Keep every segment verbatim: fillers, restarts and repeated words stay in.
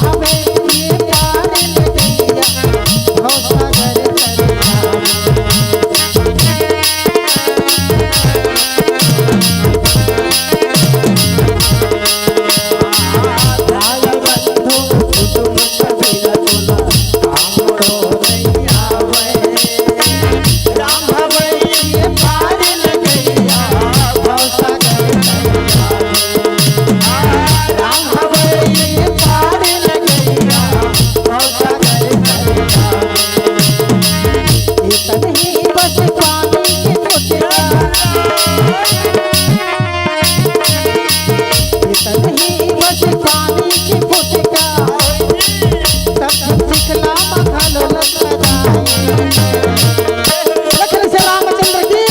हवे ये पार नदिया, भवसागर तरिया। भाई बंधु कुटुंब कबीरा बोला, हमरो नैया वे। राम हवे ये पार नदिया, भवसागर तरिया। राम हवे ये पार नदिया, भवसागर तरिया। इतने ही बस पानी की फुटका, इतने ही बस पानी की फुटका, सब सिखला मखलो लसदाई। लखन से रामचंद्र की।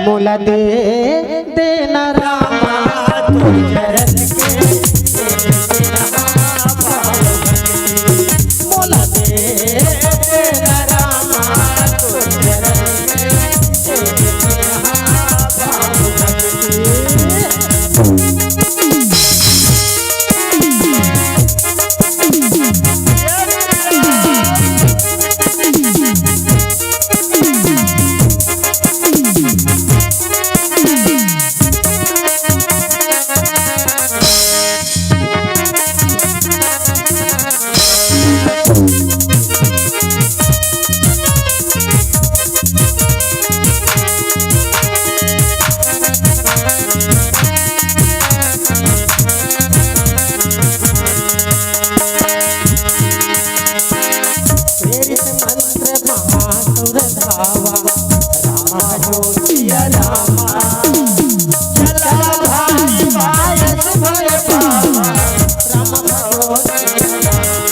मोला दे देना रामा तोर चरण के, मोला दे देना रामा तोर चरण के, प्रेरित मंत्र महासुर धावा, राम भजो सिया रामा। जल भाई बायस भय पावा, राम भजो सिया रामा।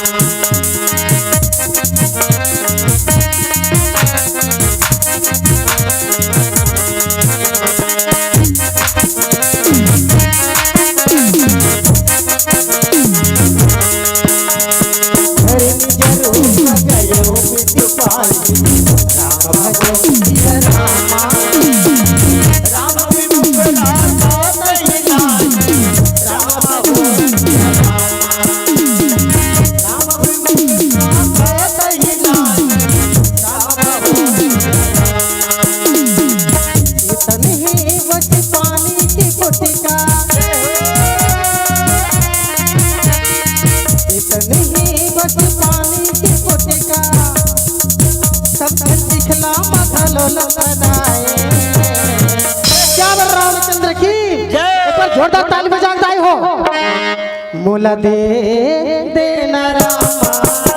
इतनी ही बस पानी की फुटका, इतनी ही बस पानी की फुटका, सब सिखला मखलो लसदाए। क्या बोल रामचंद्र की? जय। एक बार जोरदार ताली बजा के दाई हो। मोला दे देना रामा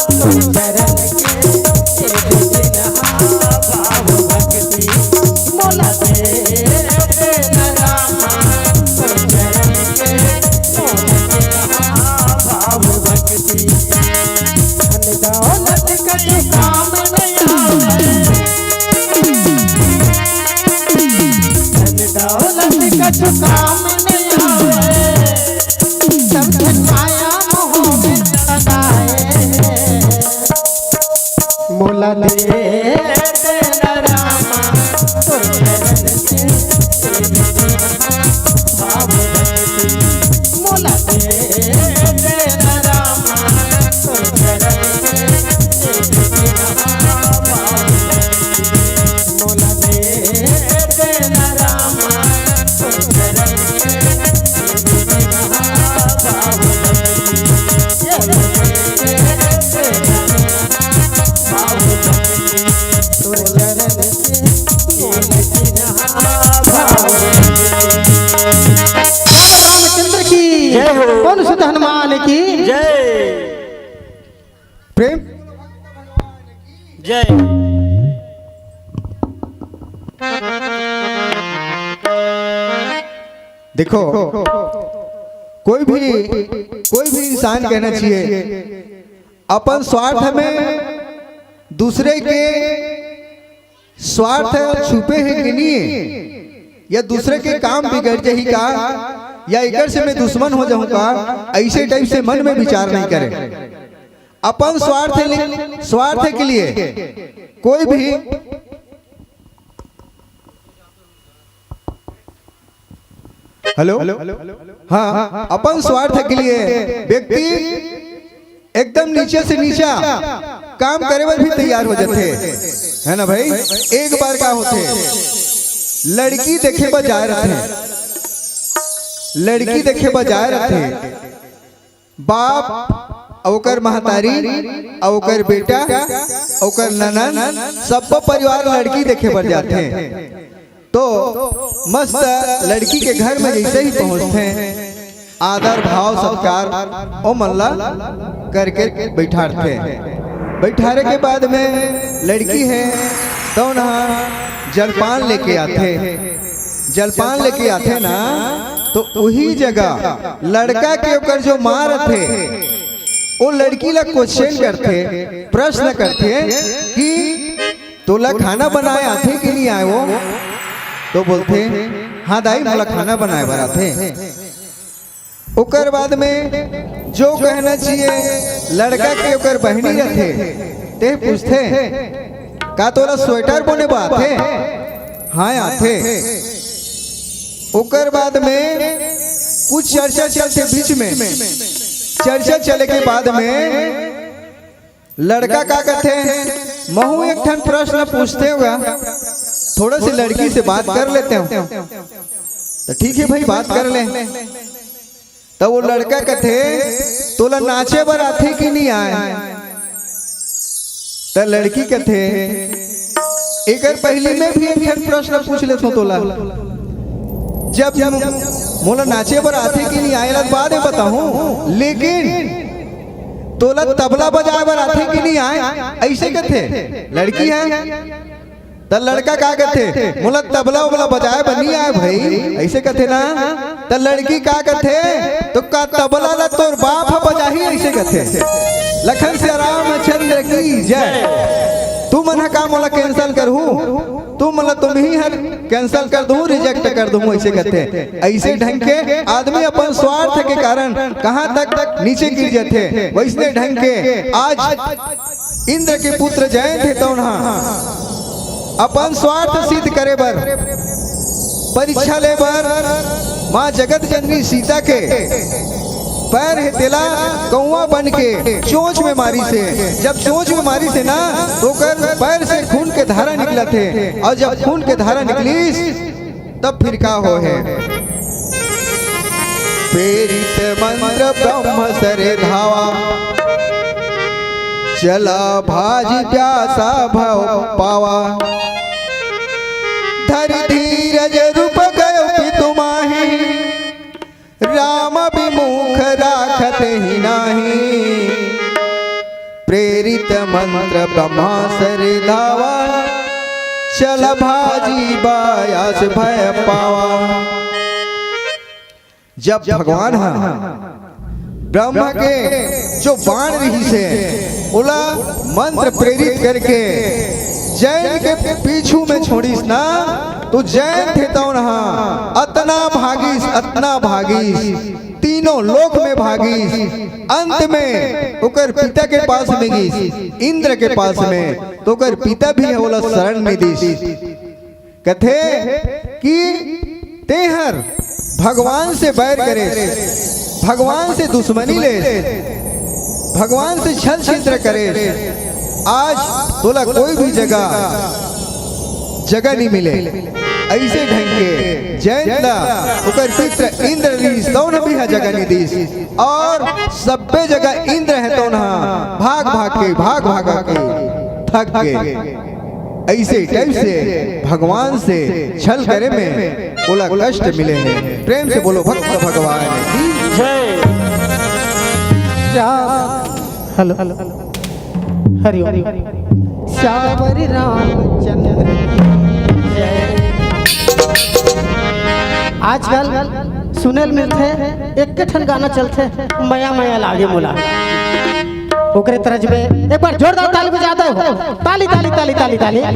तोर चरण के, एक दिन भाव भक्ति। मोला दे देना रामा तोर चरण के, एक दिन भाव भक्ति। धन दौलत कछु काम नहीं आवे, धन दौलत कछु काम नहीं आवे। सब धन माया मोह में सताए। मोला दे देना रामा तोर चरण के, भाव भक्ति। मोला दे देना रामा तोर चरण के, भाव भक्ति। मोला दे देना रामा तोर चरण के, रामचंद्र की जय हो। पवन सुत हनुमान की जय। प्रेम जय। देखो, कोई भी कोई भी इंसान कहना चाहिए, अपन स्वार्थ में दूसरे के स्वार्थ छुपे हे कि नहीं है, या दूसरे के काम बिगड़ जाही का, या एकर से मैं दुश्मन हो जाऊं का, ऐसे टाइप से मन में विचार नहीं करे। अपन स्वार्थ ले, स्वार्थ के लिए कोई भी हेलो। हाँ, अपन स्वार्थ के लिए व्यक्ति एकदम नीचे से नीचा काम करे बर भी तैयार हो जाथे, है ना भाई? एक बार का होथे, लड़की देखे बर जाए रहथे, लड़की देखे बर जाए रहथे, बाप, अउ ओकर महतारी, अउ ओकर बेटा, अउ ओकर ननद, सब्बो परिवार लड़की देखे बर जाथे। तो मस्त लड़की के घर में जैसे ही पहुंचथे, आदर भाव सत्कार ओ मन ला करके बैठारथे। बैठारे के बाद में लड़की है तो ना जलपान लेके आथे। जलपान लेके आथे ना, तो वही जगह लड़का के ओकर जो माँ रथे, वो लड़की ला क्वेश्चन करथे, प्रश्न करथे कि तोला खाना बनाए आथे कि नहीं आए वो? तो बोलथे, "हाँ दाई, मोला खाना बनाए बर आथे।" ओकर बाद में जो कहना चाहिए, लड़का के ओकर बहिनी रथे, ते पूछथे, "का तोला स्वेटर बोने बर आथे?" "हाँ, आथे।" ओकर बाद में कुछ चर्चा चलथे बीच में, चर्चा चले के बाद में लड़का का कथे, "महू एक ठन प्रश्न पूछते हुआ, थोड़ा सी लड़की से बात कर लेते हो।" तो ठीक है भाई, बात कर ले। तो वो लड़का कथे, "तोला नाचे बर आथे कि नहीं आए?" तो लड़की कथे, "एकर पहली में भी एक ठन प्रश्न पूछ लेथों तोला, जब मोला नाचे बर आथे कि नहीं आए, एला बाद में बताहूं, लेकिन तोला तबला बजाए बर आथे कि नहीं आए?" ऐसे कथे लड़की है। त लड़का का कथे, "मोला तबला उबला बजाए बर नहीं आए भाई," ऐसे कथे ना। त लड़की का कथे, "तो का तबला ला तोर बाप ह बजाही?" ऐसे कथे। लखन सिया रामचंद्र की जय। तू मन ह का मोला कैंसिल करहू? तू मन ला तुम ही हर कैंसिल कर दूं, रिजेक्ट कर दूं, ऐसे कथे। ऐसे ढंग के आदमी अपन स्वार्थ के कारण कहां तक नीचे गिर जाथे, वैसने ढंग के आज इंद्र के पुत्र जयंत हे तौन ह अपन स्वार्थ सिद्ध करे बर, परीक्षा ले बर माँ जगत जननी सीता के पैर हे तेला कौवा बन के चोंच में मारिस हे। जब चोंच में मारिस हे ना, तो ओकर पैर से खून के धारा निकलत हे, और जब खून के धारा निकलिस, तब फिर का हो हे? प्रेरित मंत्र ब्रह्म सर धावा, चला भाजि प्यासा भव पावा। धरि धीरज रूप गयो पितु माहि, राम विमुख राखत ही नाही। प्रेरित मंत्र ब्रह्मा सर धावा, चल भाजि प्यासा भव पावा। जब भगवान ह ब्रह्मा के जो बाण रिहिस हे, ओला मंत्र प्रेरित करके जयंत के पीछू में छोड़िस ना, तो जयंत हे तौन ह अतना भागिस, अतना भागिस, तीनों लोक में भागिस। अंत में ओकर पिता के पास में गिस, इंद्र के पास में, तो ओकर पिता भी ओला शरण में दिस। कथे कि तेहर भगवान से बैर करेस, भगवान से दुश्मनी लेस, भगवान से छल छिद्र करेस, आज तोला कोई भी जगह, जगह नहीं मिले। ऐसे ढंग के जयंत ला ओकर पित्र इंद्र रिहिस, तौन भी हा जगह नहीं दिस, और सब्बे जगह इंद्र हे तौन ह भाग भाग के, भाग भाग के थक गे। ऐसे टाइप से भगवान से छल करे में ओला कष्ट मिले हे। प्रेम से बोलो भक्त भगवान की। जय। श्याम, हेलो, हरि ओम। श्याम हरि रामचंद्र की जय। आजकल सुने ल मिलथे, एक ठन गाना चलथे, मया मया लागे मोला। ओकरे तरज में एक बार जोरदार ताली बजा दो। ताली, ताली, ताली, ताली, ताली।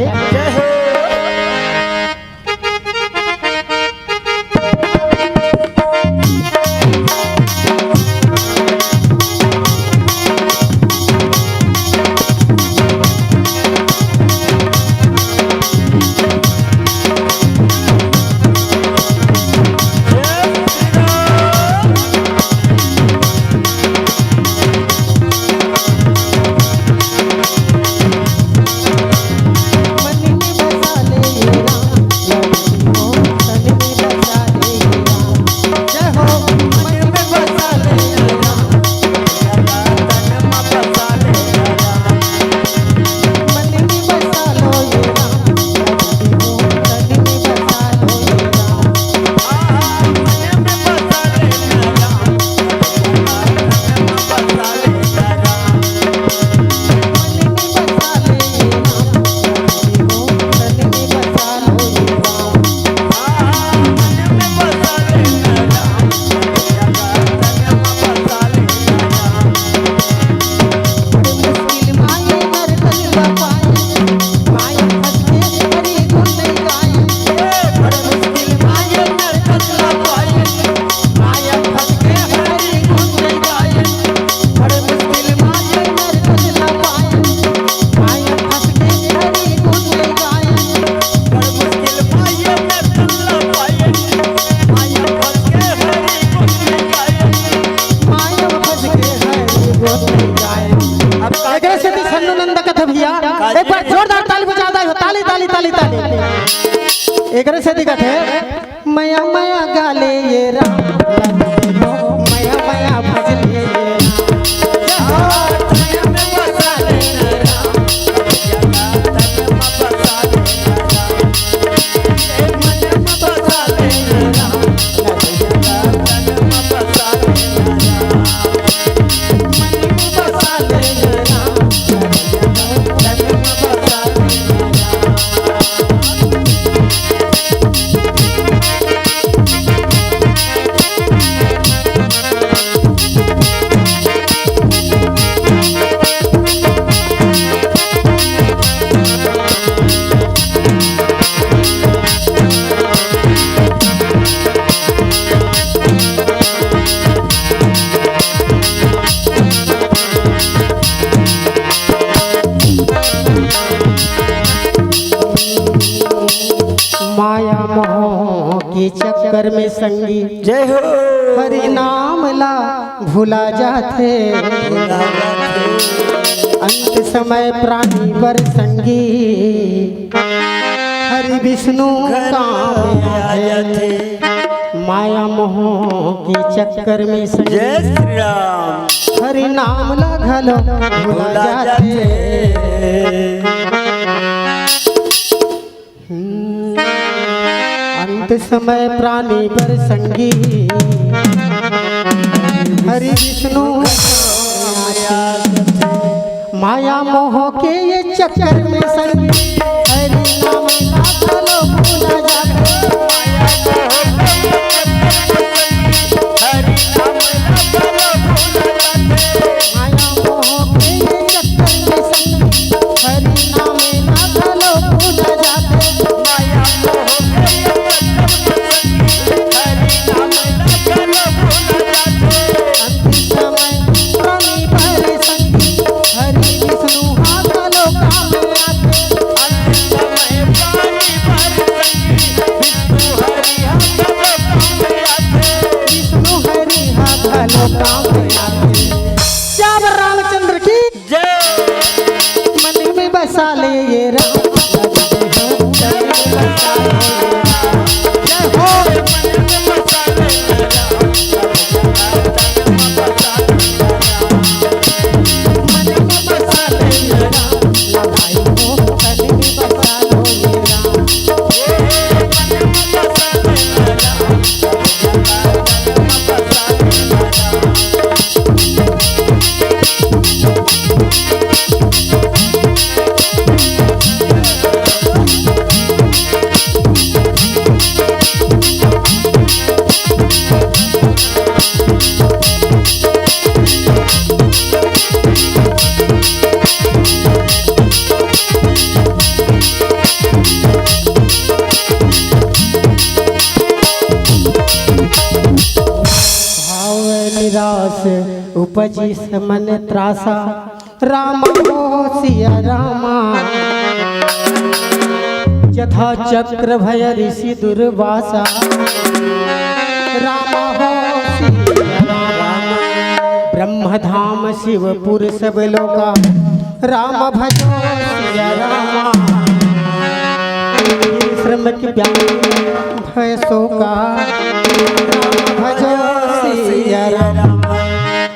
एकरे सेती कथे, मया मया गाले ये राम, मया मया भजले ये राम। माया मोह के चक्कर में संगी, जय हो। हरि नाम ला भुला जाथे। अंत समय प्राणी बर संगी, हरि विष्णु काम आथे। माया मोह के चक्कर में संगी, जय श्री राम। हरि नाम ला घलो भुला भुला जाथे। जाथे। हम्म, अंत समय प्राणी बर संगी, हरि विष्णु माया मोह के ये चक्कर में संगी, हरि नाम ला घलो भुला जाथे। माया मोह के ये चक्कर में संगी, हरि नाम ला घलो भुला जाथे। अंत समय प्राणी बर संगी, हरि विष्णु हा घलो काम आथे। विष्णु हरि हा घलो काम आथे। श्याम रामचंद्र की जय। मन में बसा ले ये राम। जय हो। भाव निराश उपजिस मन त्रासा, रामा हो सिया रामा। जथा चक्र भय ऋषि दुर्वासा, रामा हो सिया रामा। ब्रह्म धाम शिवपुर सब लोका, राम भजो सिया रामा। श्रम के प्यारे भय शोका, राम भजो सिया राम।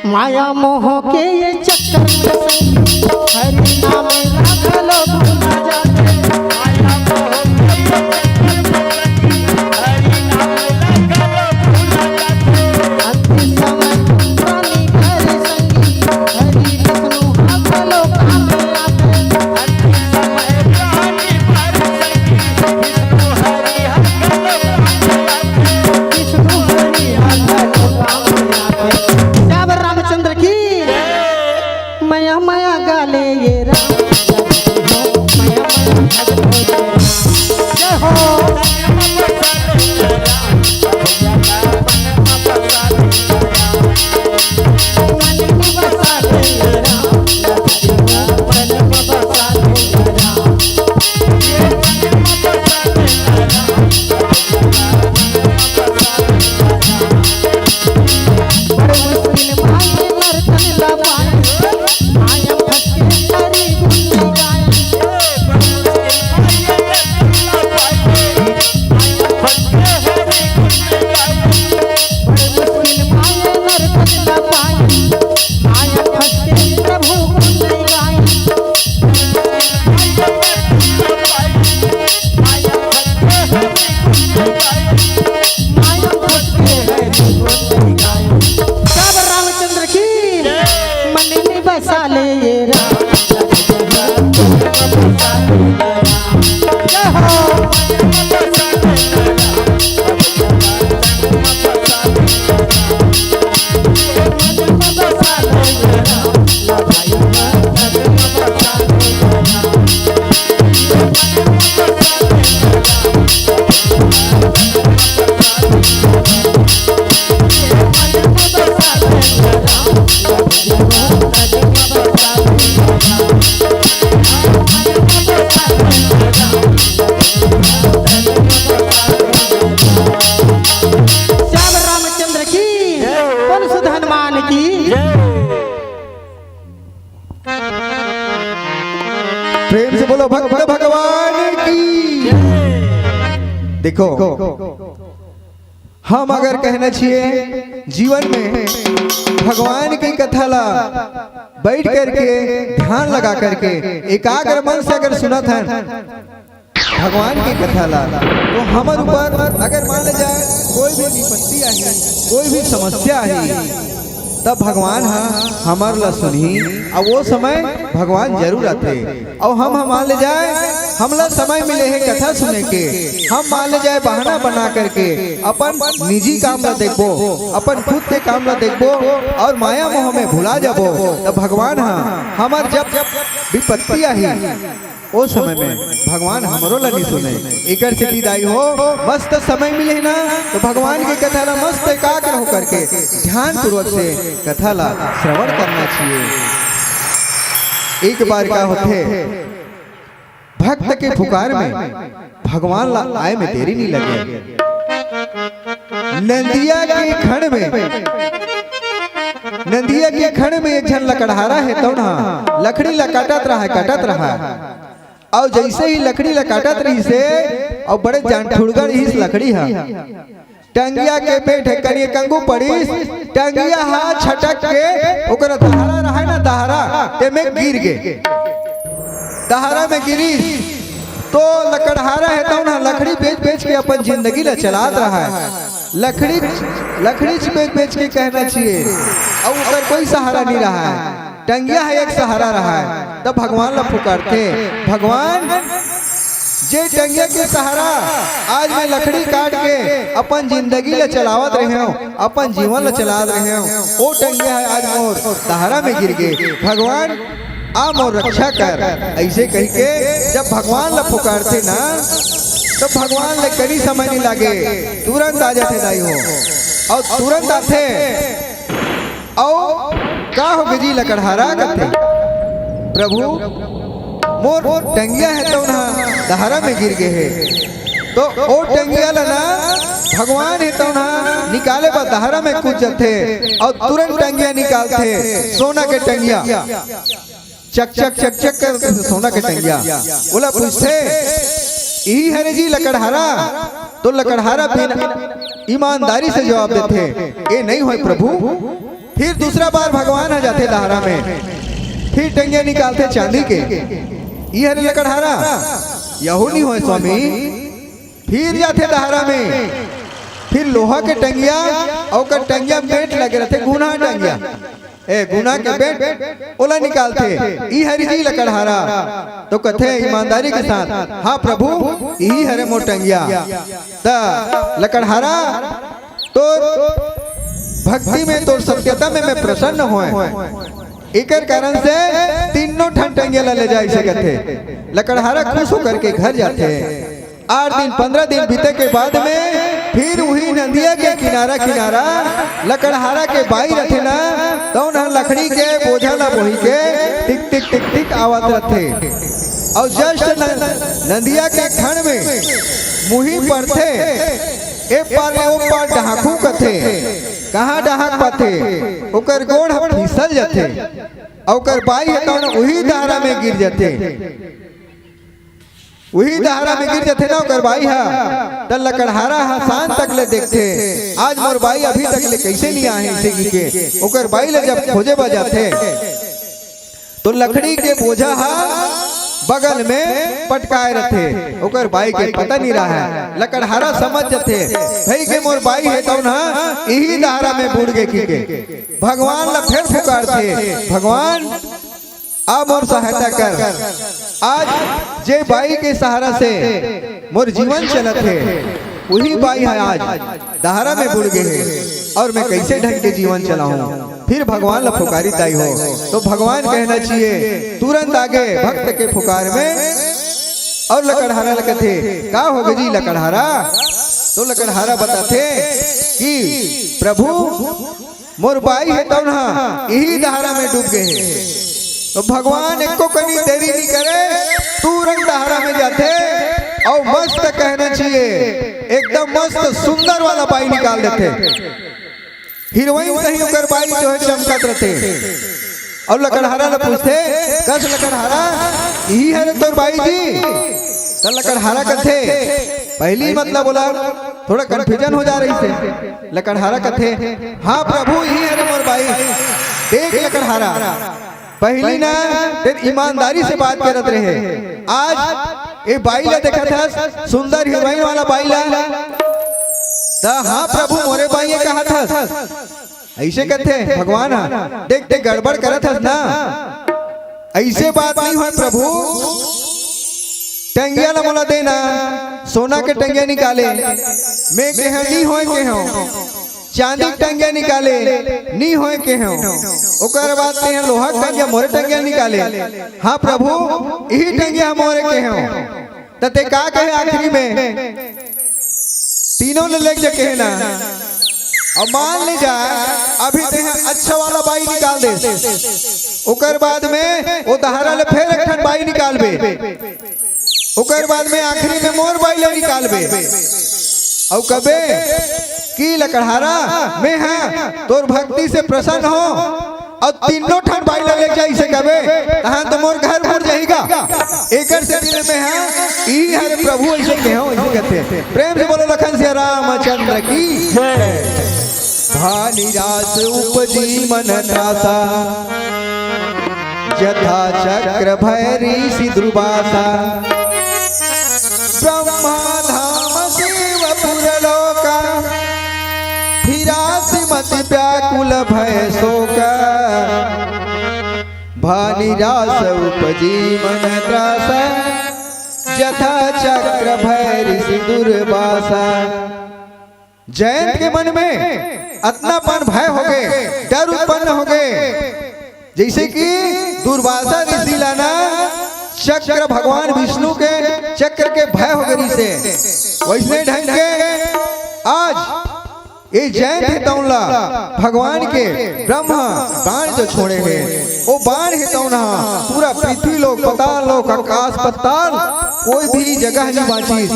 माया मोह के ये चक्कर में संगी, हरि नाम ला घलो भुला जाथे। माया मोह के ये चक्कर में संगी, हरि नाम ला घलो भुला जाथे। अंत समय प्राणी बर संगी, हरि विष्णु हा घलो काम आथे। अंत समय प्राणी बर संगी, विष्णु हरि हा घलो काम आथे। विष्णु हरि हा घलो काम आथे। श्याम रामचंद्र की मया मया गाले ये राम। मया मया गाले ये राम। जय हो। बसा ले ये राम। जय हो। श्याम रामचंद्र की, जय। पनसुध हनुमान की। प्रेम से बोलो भक्त भगवान की। देखो, हम अगर कहना चाहिए जीवन में भगवान की कथा ला बैठ करके, ध्यान लगा करके, एकाग्र मन से अगर सुनत हन भगवान की कथा ला, तो हमर ऊपर अगर मान ले जाए कोई भी विपत्ति आही, कोई भी समस्या आही, तब भगवान ह हमर ला सुनही। अउ वो समय भगवान जरूर आथे। अउ हम, हम मान ले जाए, हमला समय मिले हे कथा सुने के, हम मान ले जाए बहाना बना करके अपन निजी काम ला देखबो, अपन खुद के काम ला देखबो अउ माया मोह में भुला जाबो, तब भगवान ह हमर जब विपत्ति आही, ओ समय में भगवान हमरो ला नहीं सुने। एकर सेती दाई हो, मस्त समय मिले ना, तो भगवान के कथा ला मस्त एकाग्र होकर के ध्यान पूर्वक से कथा ला श्रवण करना चाहिए। एक बार का होथे, भक्त के पुकार में भगवान ला आए में देरी नहीं लगे। नंदिया के खण में, नंदिया के खण में एक झन लकड़हारा हे, तौन हा लकड़ी ला काटत रहा, काटत रहा। अउ जइसे ही लकड़ी ला काटत रहिस हे, अउ बड़े जान ठुड़गा रहिस लकड़ी हा, टंगिया के बेंट ह करिया कंगू पड़िस, टंगिया हा छटक के ओकर दहारा रहे ना, दहारा, तेमे गिर गे। दहारा में गिरिस, तो लकड़हारा हे, तौन हा लकड़ी बेच-बेच के अपन जिंदगी ला चलात रहा हे। लकड़ी, लकड़ी बेच-बेच के कहना चाहिए, अउ ओकर कोई सहारा नहीं रहा हे। टंगिया ह एक सहारा रहा हे, तब भगवान ला पुकारथे, "भगवान, जे टंगिया के सहारा आज मैं लकड़ी काट के अपन जिंदगी ला चलावत रहे हंव, अपन जीवन ला चलावत रहे हंव, ओ टंगिया ह आज मोर दहारा में गिर गे। भगवान, आ मोर रक्षा कर।" अइसे कहिके जब भगवान ला पुकारथे ना, तब भगवान ले कनी समय नहीं लागे, तुरंत आ जाथे दाई हो, अउ तुरंत आथे। अउ का होगे जी लकड़हारा कथे, "प्रभु, मोर टंगिया हे तौन हा दहारा में गिर गे हे।" तो ओ टंगिया ला ना भगवान हे तौन हा निकाले बर दहारा में कूद जथे अउ तुरंत टंगिया निकालथे, सोना के टंगिया। चक चक चक चक कर सोना के टंगिया। ओला पूछथे, "इही हरे जी लकड़हारा?" तो लकड़हारा बिन ईमानदारी से जवाब देथे, "ए नहीं होय प्रभु।" फिर दूसरा बार भगवान ह जाथे दहारा में, फिर टंगिया निकालथे चांदी के, "इही हरे लकड़हारा?" "यहू नहीं होय स्वामी।" फिर जाथे दहारा में, फिर लोहा के टंगिया, अउ ओकर टंगिया में बेंट लगे रथे, गुना टंगिया। ए, गुना के बेंट ओला निकालथे, "इही हरे जी लकड़हारा?" तो कथे ईमानदारी के साथ, "हाँ प्रभु, इही हरे मोर टंगिया।" त लकड़हारा, तोर भक्ति में, तोर सत्यता में मैं प्रसन्न होय, एकर कारण से तीनों ठन टंगिया ला ले जा, अइसे कथे। लकड़हारा खुश होकर के घर जाथे। आठ दिन, पंद्रह दिन बीते के बाद में फिर उही नंदिया के किनारा, किनारा लकड़हारा के बाई रथे ना, तौन ह लकड़ी के बोझा ला बोही के टिक टिक टिक टिक आवत रथे। अउ just न-, नंदिया के खण में मुही पड़थे, ए पार ले ओ पार डहाकू कथे। कहाँ डहाक पाथे? ओकर गोड़ ह फिसल जथे, अउ ओकर बाई ह तौन उही दहारा में गिर जथे। उही दहारा में गिर जथे ना ओकर बाई ह, त लकड़हारा ह शाम तक ले देखथे, "आज मोर बाई अभी तक ले कइसे नहीं आहे?" अइसे कहिके ओकर बाई ले जब खोजे बर जाथे, तो लकड़ी के बोझा ह बगल में पटकाए रथे। ओकर बाई के पता नहीं रहा है। लकड़हारा समझ जथे, भई के मोर बाई हे तौन ह इही दहारा में बुड़ गे कहिके। भगवान ला फेर पुकारथे, भगवान, आ मोर सहायता कर। आज जे बाई के सहारा से मोर जीवन चलत हे, उही बाई ह आज दहारा में बुड़ गे हे, और मैं कैसे ढंग के जीवन चलाऊं? फिर भगवान ला पुकारी दाई हो, तो भगवान कहना चाहिए, तुरंत आगे भक्त के पुकार में। और लकड़हारा ला कथे, का होगे जी लकड़हारा? तो लकड़हारा बताथे कि प्रभु, मोर बाई हे तौन ह इही दहारा में डूब गे हे। तो भगवान एको कनी देरी नहीं करे, तुरंत दहारा में जाथे। और मस्त कहना चाहिए, एकदम मस्त सुंदर वाला बाई निकाल देथे। हीरोइन सही ओकर बाई जो है चमकत रथे। और लकड़हारा ला पूछथे, कस लकड़हारा, इही हरे तोर बाई जी? त लकड़हारा कथे, पहली मतलब बोला, थोड़ा कन्फ्यूजन हो जा रहिसे। लकड़हारा कथे, हाँ प्रभु, इही हरे मोर बाई। देख लकड़हारा, पहली ना तें ईमानदारी से बात करत रहे, आज ए बाई ला देखत हस, सुंदर हीरोइन वाला बाई ला, त हाँ प्रभु, मोरे बाई ए कहत हस। ऐसे कथे भगवान ह, देख तें गड़बड़ करत हस ना, ऐसे बात नहीं होय प्रभु। टंगिया ला मोला देना, सोना के टंगिया निकाले, मैं केहेंव नहीं होय केहेंव। चांदी के टंगिया निकाले, नहीं होय केहेंव। ओकर बाद तें लोहा के टंगिया, मोरे टंगिया निकाले, हाँ प्रभु, इही टंगिया मोरे केहेंव। त तें का कहे आखिरी में? तीनों ले लेके कहे ना। अब मान ले जा, अभी तें अच्छा वाला बाई निकाल दे, ओकर बाद में ओ दहारा ले फेर एक ठन बाई निकालबे, ओकर बाद में आखिरी में मोर बाई ले निकालबे। अउ कबे कि लकड़हारा, मैं हा तोर भक्ति से प्रसन्न हो, अउ तीनों ठन बाई ला ले जाइसे कबे, तहां तो मोर घर बुड़ जाही गा। एकर से दिन में हा, इही हरे प्रभु ऐसे केहेंव, ऐसे कथे। प्रेम से बोलो लखन सिया रामचंद्र की जय। भानिरास उपजी मन त्रासा, जथा चक्र भय ऋषि दुर्वासा। ब्रह्मा धाम शिव पुर लोका, फिरासि मति व्याकुल भय शोका। भानिरास उपजी मन त्रासा, जथा चक्र भय ऋषि दुर्वासा। जयंत के मन में अतना पन भय होगे, डर उत्पन्न होगे, जैसे कि दुर्वासा ऋषि ला ना चक्र, भगवान विष्णु के चक्र के भय होगे रहिसे। वैसने ढंग के आज ए जयंत हे तौन ला भगवान के ब्रह्मा बाण जो छोड़े हे, ओ बाण हे तौन हा पूरा पृथ्वी लोक, पाताल लोक, आकाश पाताल, कोई भी जगह नहीं बांचिस।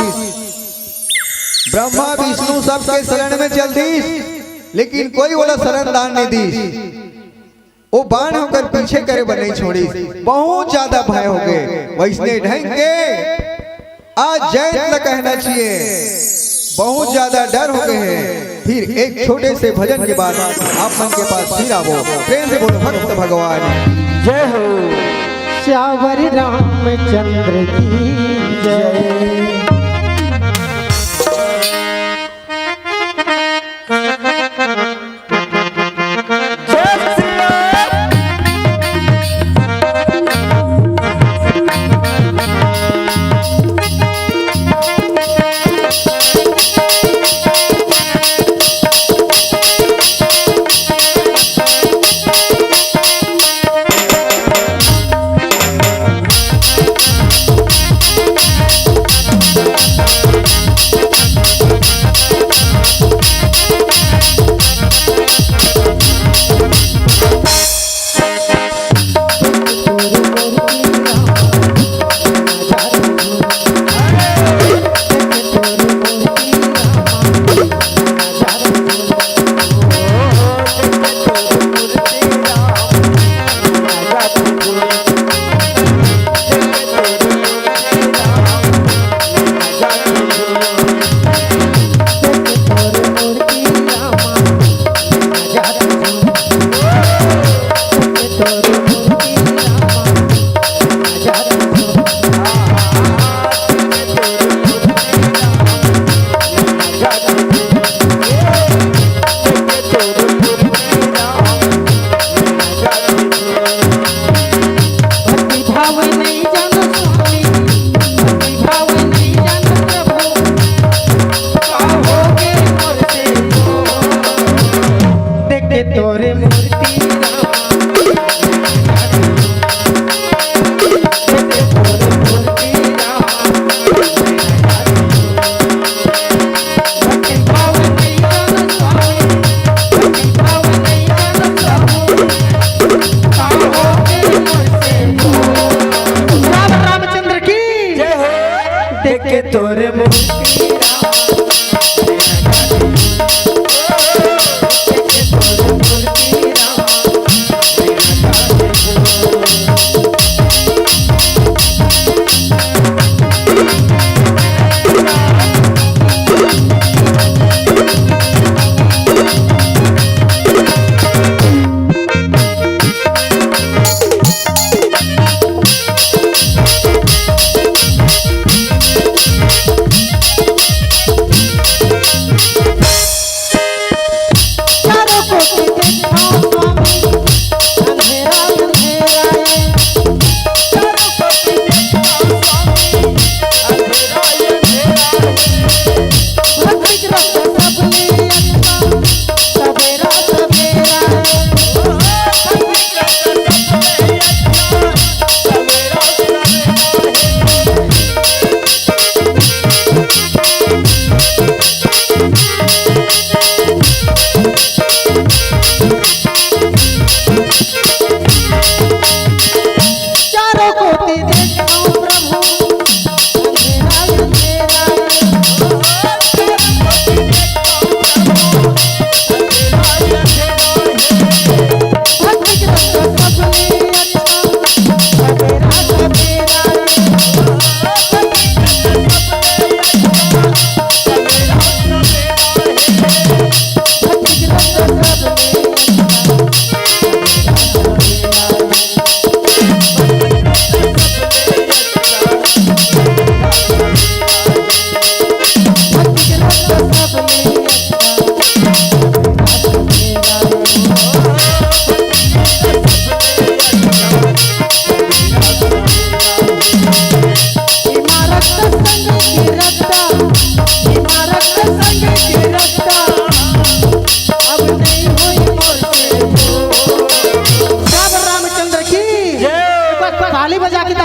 ब्रह्मा विष्णु सबके शरण में चल दिस, लेकिन कोई ओला शरण दान नहीं दिस। ओ बाण ओकर पीछे करे बर नहीं छोड़िस। बहुत ज्यादा भय होगे। वैसने ढंग के आज जयंत ल कहना चाहिए, बहुत ज्यादा डर होगे हे। फिर एक छोटे से भजन के बाद आप मन के पास फिर आबो। प्रेम से बोलो भक्त भगवान की। जय हो। सियावर रामचंद्र की जय।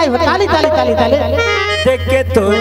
ताली, ताली, ताली, ताली। देख के तोर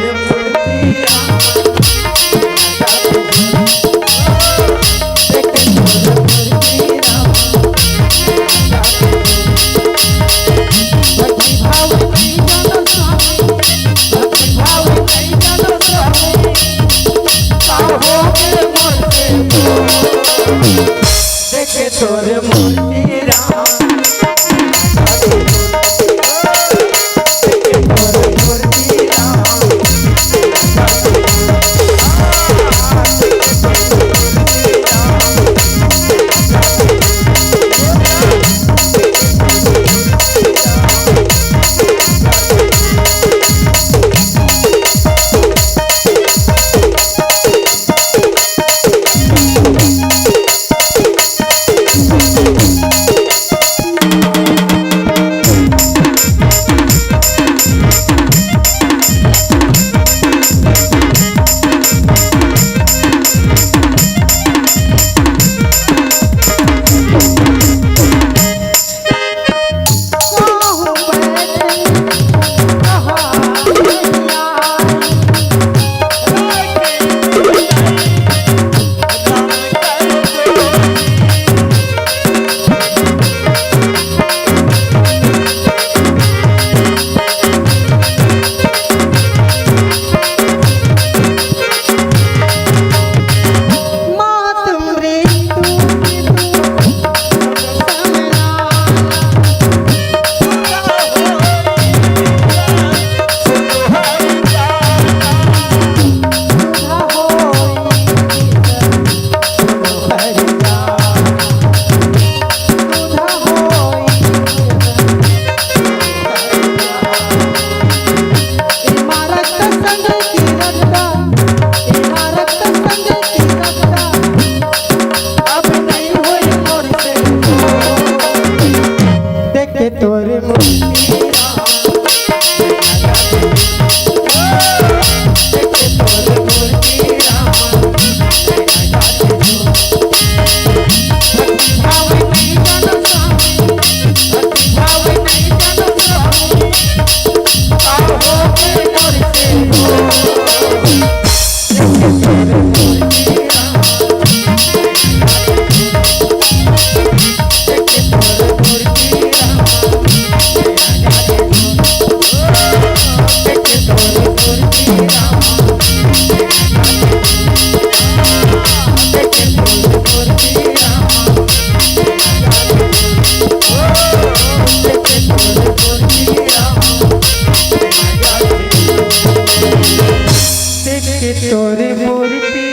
तोरे मूर्ति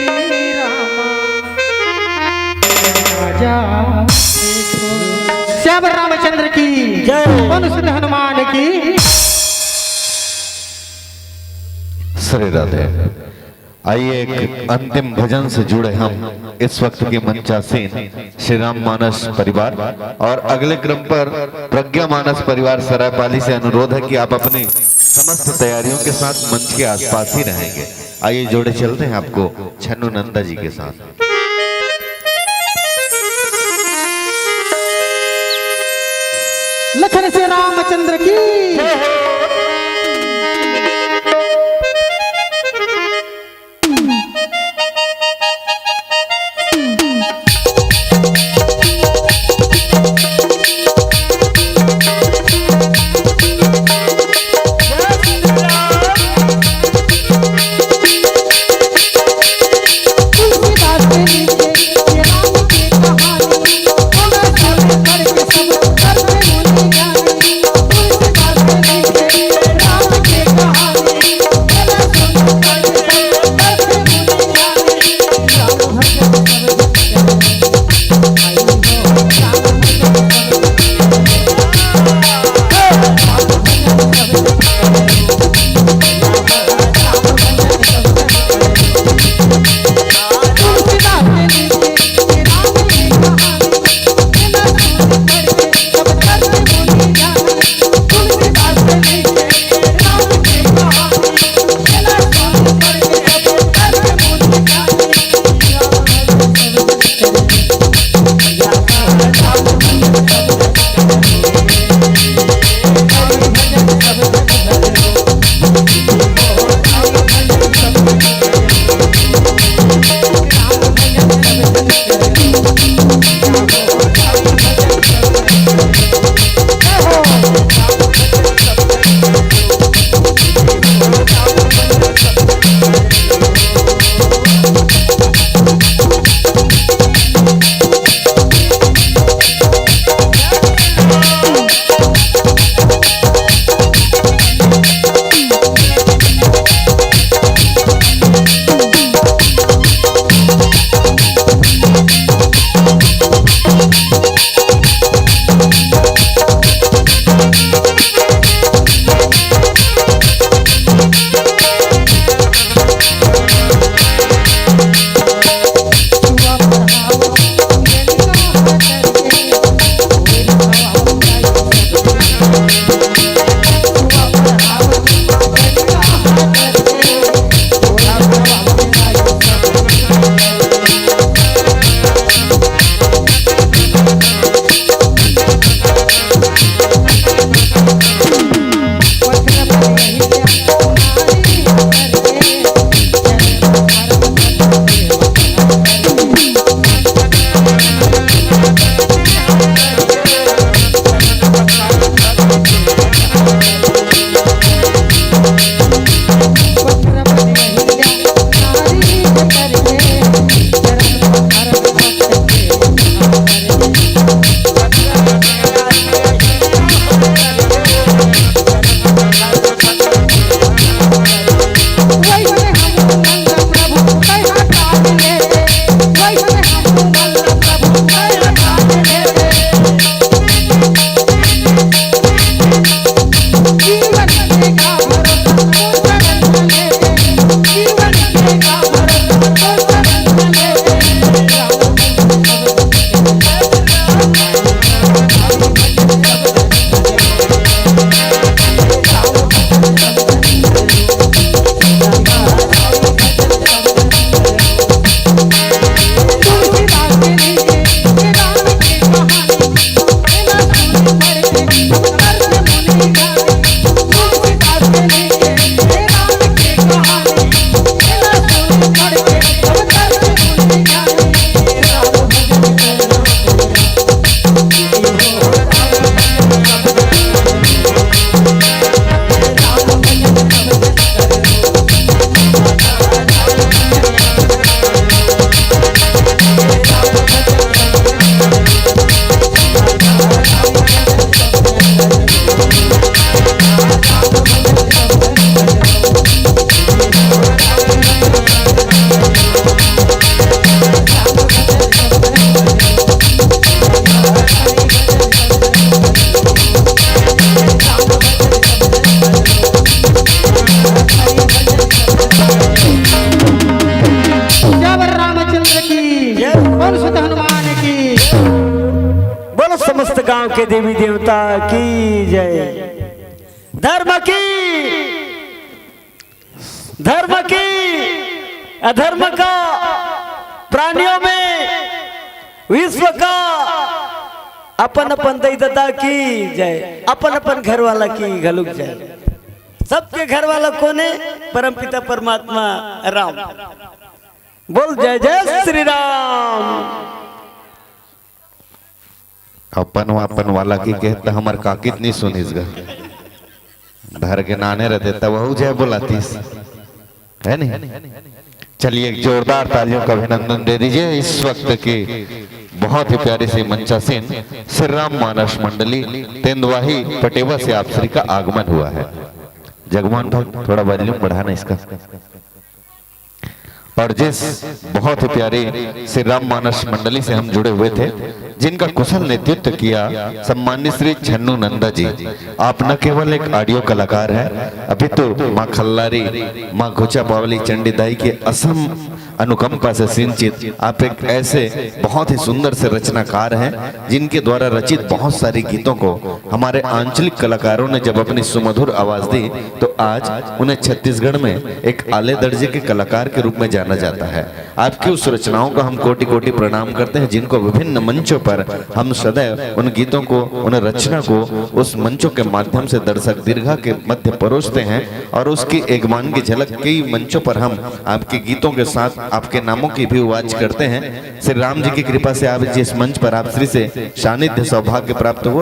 रामा राजा। श्याम रामचंद्र की जय। मनुष्य हनुमान की। श्री राधे। आइए, एक अंतिम भजन से जुड़े हम इस वक्त के मंचासीन श्री राम मानस परिवार और अगले क्रम पर प्रज्ञा मानस परिवार सरायपाली से अनुरोध है कि आप अपनी समस्त तैयारियों के साथ मंच के आसपास ही रहेंगे। आइए, जोड़े चलते हैं आपको छन्नू नंदा जी के साथ। लखन से रामचंद्र की। के देवी देवता की जय। धर्म की, धर्म की, अधर्म का, प्राणियों में, विश्व का, अपन अपन दई ददा की जय, अपन अपन घर वाला की घलुक जय। सबके घर वाला कोने? परमपिता परमात्मा राम। बोल जय जय श्री राम। अपन अपन वाला की कहत त हमर काकित नहीं सुनिस गा। धर के नाने रहते तब वहू जय बोलातीस, है नहीं? चलिए, एक जोरदार तालियों का अभिनंदन दे दीजिए। इस वक्त की बहुत ही प्यारी सी मंचासीन श्री राम मानस मंडली तेंदवाही पटेवा से आप श्री का आगमन हुआ है। जगमोहन भाई, थोड़ा वॉल्यूम बढ़ाना इसका। और जिस बहुत ही प्यारी श्री राम मानस मंडली से हम जुड़े हुए थे, जिनका कुशल नेतृत्व किया सम्मानित श्री छन्नू नंदा जी, आप न केवल एक ऑडियो कलाकार हैं, अपितु माँ खल्लारी, माँ घुचा पावली चंडी दाई के असम अनुकंपा से सिंचित आप एक ऐसे बहुत ही सुंदर से रचनाकार हैं, जिनके द्वारा रचित बहुत सारे गीतों को हमारे आंचलिक कलाकारों ने जब अपनी सुमधुर आवाज दी, तो आज उन्हें छत्तीसगढ़ में एक आले दर्जे के कलाकार के रूप में जाना जाता है। आपकी उस रचनाओं का हम कोटि कोटि प्रणाम करते हैं, जिनको विभिन्न मंचों पर हम सदैव उन गीतों को, उन रचना को उस मंचों के माध्यम से दर्शक दीर्घा के मध्य परोसते हैं और उसकी एकमान की झलक कई मंचों पर हम आपके गीतों के साथ आपके नामों की भी वाच करते हैं। श्री राम जी की कृपा से आप जिस मंच पर आप श्री से सानिध्य सौभाग्य प्राप्त हुआ,